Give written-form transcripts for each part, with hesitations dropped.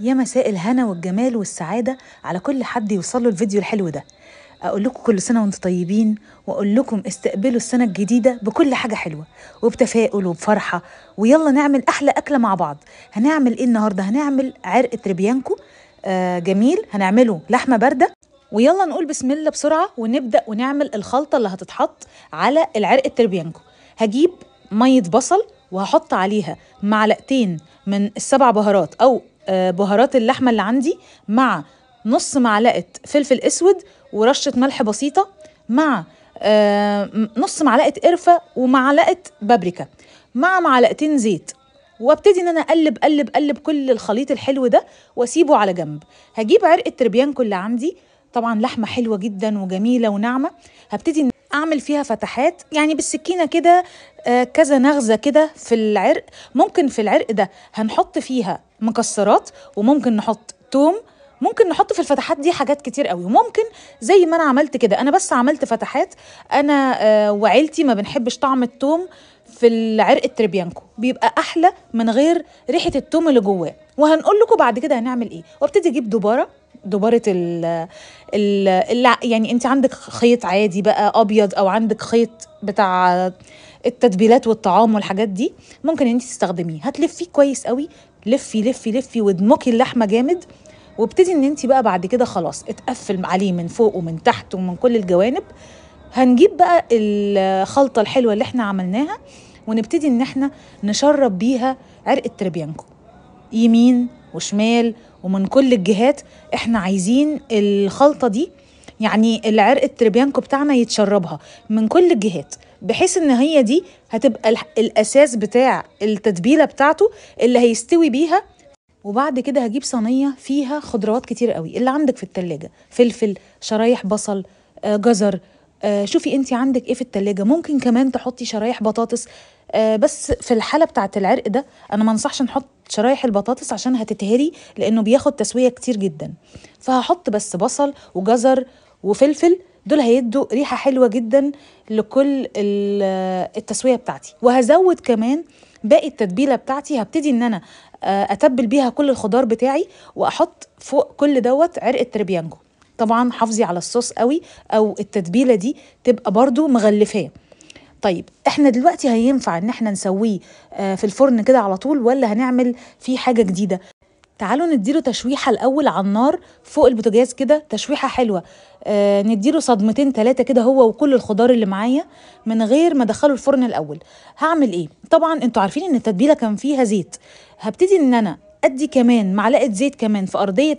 يا مساء الهنا والجمال والسعادة على كل حد يوصل له الفيديو الحلو ده. أقول لكم كل سنة وانتم طيبين، وأقول لكم استقبلوا السنة الجديدة بكل حاجة حلوة وبتفاؤل وبفرحة، ويلا نعمل أحلى أكلة مع بعض. هنعمل إيه النهاردة؟ هنعمل عرق تريبيانكو جميل، هنعمله لحمة باردة. ويلا نقول بسم الله بسرعة ونبدأ ونعمل الخلطة اللي هتتحط على العرق التريبيانكو. هجيب مية بصل وهحط عليها معلقتين من السبع بهارات أو بهارات اللحمة اللي عندي، مع نص معلقة فلفل اسود ورشة ملح بسيطة، مع نص معلقة قرفة ومعلقة بابريكا، مع معلقتين زيت. وابتدي ان انا اقلب قلب قلب كل الخليط الحلو ده واسيبه على جنب. هجيب عرق التربيانكو اللي عندي، طبعا لحمة حلوة جدا وجميلة وناعمة. هبتدي اعمل فيها فتحات يعني بالسكينة كده، كذا نغزة كده في العرق. ممكن في العرق ده هنحط فيها مكسرات، وممكن نحط توم، ممكن نحط في الفتحات دي حاجات كتير قوي، وممكن زي ما انا عملت كده، انا بس عملت فتحات. انا وعيلتي ما بنحبش طعم التوم في العرق التريبيانكو، بيبقى احلى من غير ريحة التوم اللي جواه، وهنقول لكم بعد كده هنعمل ايه. وابتدي اجيب دبارة ال ال يعني انت عندك خيط عادي بقى ابيض، او عندك خيط بتاع التتبيلات والطعام والحاجات دي، ممكن انت تستخدميه. هتلفيه كويس قوي، لفي لفي لفي وادمكي اللحمة جامد، وابتدي ان انت بقى بعد كده خلاص اتقفل عليه من فوق ومن تحت ومن كل الجوانب. هنجيب بقى الخلطة الحلوة اللي احنا عملناها ونبتدي ان احنا نشرب بيها عرق التريبيانكو يمين وشمال ومن كل الجهات. احنا عايزين الخلطة دي، يعني العرق التريبيانكو بتاعنا يتشربها من كل الجهات، بحيث ان هي دي هتبقى الاساس بتاع التتبيلة بتاعته اللي هيستوي بيها. وبعد كده هجيب صينية فيها خضروات كتير قوي اللي عندك في التلاجة، فلفل، شرايح بصل، جزر، شوفي انت عندك ايه في التلاجة. ممكن كمان تحطي شرايح بطاطس، بس في الحالة بتاعت العرق ده انا ما انصحش نحط شرايح البطاطس عشان هتتهري، لانه بياخد تسوية كتير جدا. فهحط بس بصل وجزر وفلفل، دول هيدوا ريحة حلوة جدا لكل التسوية بتاعتي. وهزود كمان باقي التتبيلة بتاعتي، هبتدي ان انا اتبل بيها كل الخضار بتاعي، واحط فوق كل دوت عرق التريبيانكو. طبعا حافظي على الصوص قوي، او التتبيلة دي تبقى برضو مغلفاه. طيب احنا دلوقتي هينفع ان احنا نسويه في الفرن كده على طول، ولا هنعمل فيه حاجة جديدة؟ تعالوا نديله تشويحة الأول على النار فوق البوتاجاز كده، تشويحة حلوة، نديله صدمتين ثلاثة كده هو وكل الخضار اللي معايا، من غير ما ادخله الفرن الأول. هعمل ايه؟ طبعا انتوا عارفين ان التتبيلة كان فيها زيت، هبتدي ان انا ادي كمان معلقة زيت كمان في أرضية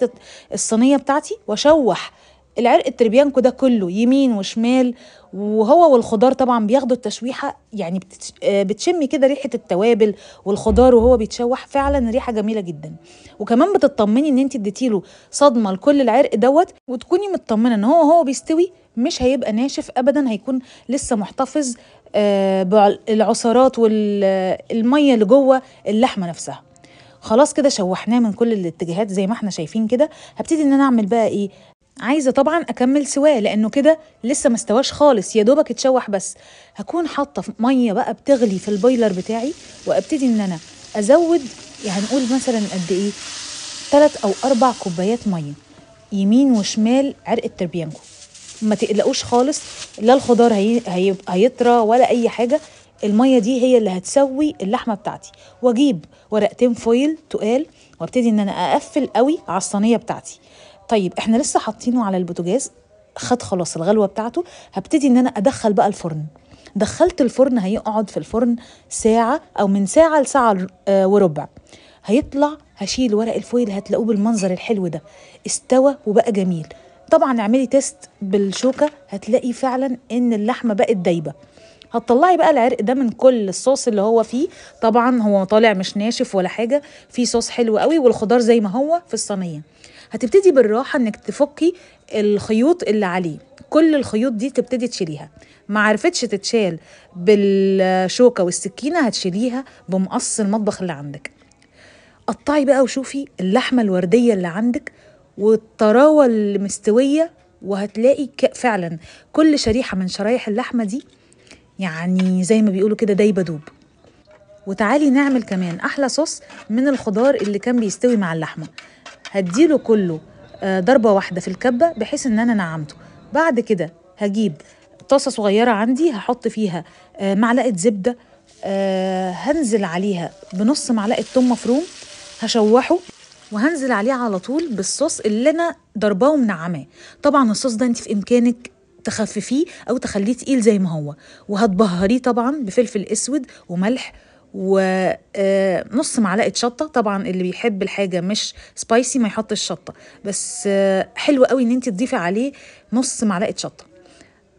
الصينية بتاعتي، واشوح العرق التريبيانكو ده كله يمين وشمال، وهو والخضار طبعا بياخدوا التشويحه، يعني بتشمي كده ريحه التوابل والخضار وهو بيتشوح، فعلا ريحه جميلة جدا. وكمان بتطمني ان انت اديتيله صدمة لكل العرق دوت، وتكوني مطمنه ان هو بيستوي مش هيبقى ناشف ابدا، هيكون لسه محتفظ بالعصارات والمية اللي جوه اللحمة نفسها. خلاص كده شوحناه من كل الاتجاهات زي ما احنا شايفين كده. هبتدي ان انا اعمل بقى ايه؟ عايزه طبعا اكمل سواه لانه كده لسه ما استواش خالص، يا دوبك اتشوح بس. هكون حاطه مية بقى بتغلي في ال boiler بتاعي، وابتدي ان انا ازود، يعني هنقول مثلا قد ايه، 3 او 4 كوبايات مية يمين وشمال عرق التربيانكو. ما تقلقوش خالص، لا الخضار هيطرى ولا اي حاجة، المية دي هي اللي هتسوي اللحمة بتاعتي. واجيب ورقتين foil تقال، وابتدي ان انا اقفل قوي على الصينية بتاعتي. طيب احنا لسه حاطينه على البوتاجاز، خد خلاص الغلوه بتاعته. هبتدي ان انا ادخل بقى الفرن. دخلت الفرن، هيقعد في الفرن ساعة او من ساعة لساعة وربع. هيطلع، هشيل ورق ال foil، هتلاقوه بالمنظر الحلو ده، استوى وبقى جميل. طبعا اعملي test بالشوكة، هتلاقي فعلا ان اللحمة بقت دايبه. هتطلعي بقى العرق ده من كل الصوص اللي هو فيه، طبعا هو طالع مش ناشف ولا حاجة، فيه صوص حلو قوي، والخضار زي ما هو في الصينية. هتبتدي بالراحة انك تفكي الخيوط اللي عليه، كل الخيوط دي تبتدي تشيليها. ما عرفتش تتشال بالشوكة والسكينة، هتشيليها بمقص المطبخ اللي عندك. قطعي بقى وشوفي اللحمة الوردية اللي عندك والطراوه المستويه، وهتلاقي فعلا كل شريحة من شرايح اللحمة دي يعني زي ما بيقولوا كده دايبه دوب. وتعالي نعمل كمان احلى صوص من الخضار اللي كان بيستوي مع اللحمة. هديله كله ضربه واحدة في الكبه بحيث ان انا نعمته. بعد كده هجيب طاسه صغيرة عندي هحط فيها معلقه زبدة، هنزل عليها بنص معلقه ثوم مفروم، هشوحه وهنزل عليه على طول بالصوص اللي انا ضرباه ومنعماه. طبعا الصوص ده انت في امكانك تخففيه او تخليه تقيل زي ما هو، وهتبهريه طبعا بفلفل اسود وملح ونص معلقه شطه. طبعا اللي بيحب الحاجة مش سبايسي ما يحطش شطه، بس حلو قوي ان انت تضيفي عليه نص معلقه شطه.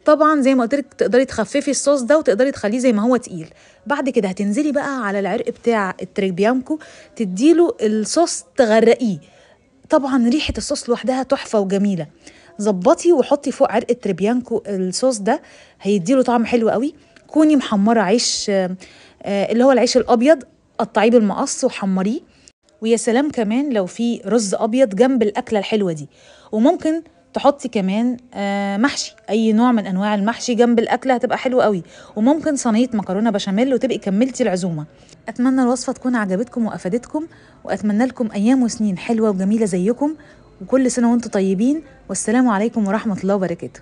طبعا زي ما قلت لك تقدري تخففي الصوص ده وتقدري تخليه زي ما هو تقيل. بعد كده هتنزلي بقى على العرق بتاع التريبيانكو، تديله الصوص تغرقيه. طبعا ريحه الصوص لوحدها تحفة وجميلة. ظبطي وحطي فوق عرق التريبيانكو الصوص ده، هيديله طعم حلو قوي. كوني محمرة عيش اللي هو العيش الابيض، قطعية بالمقص وحمريه. ويا سلام كمان لو في رز ابيض جنب الاكلة الحلوة دي. وممكن تحطي كمان محشي، اي نوع من انواع المحشي جنب الاكلة هتبقى حلوة قوي. وممكن صينية مكرونه بشاميل وتبقي كملتي العزومة. اتمنى الوصفة تكون عجبتكم وافادتكم، واتمنى لكم ايام وسنين حلوة وجميلة زيكم، وكل سنة وانتم طيبين. والسلام عليكم ورحمة الله وبركاته.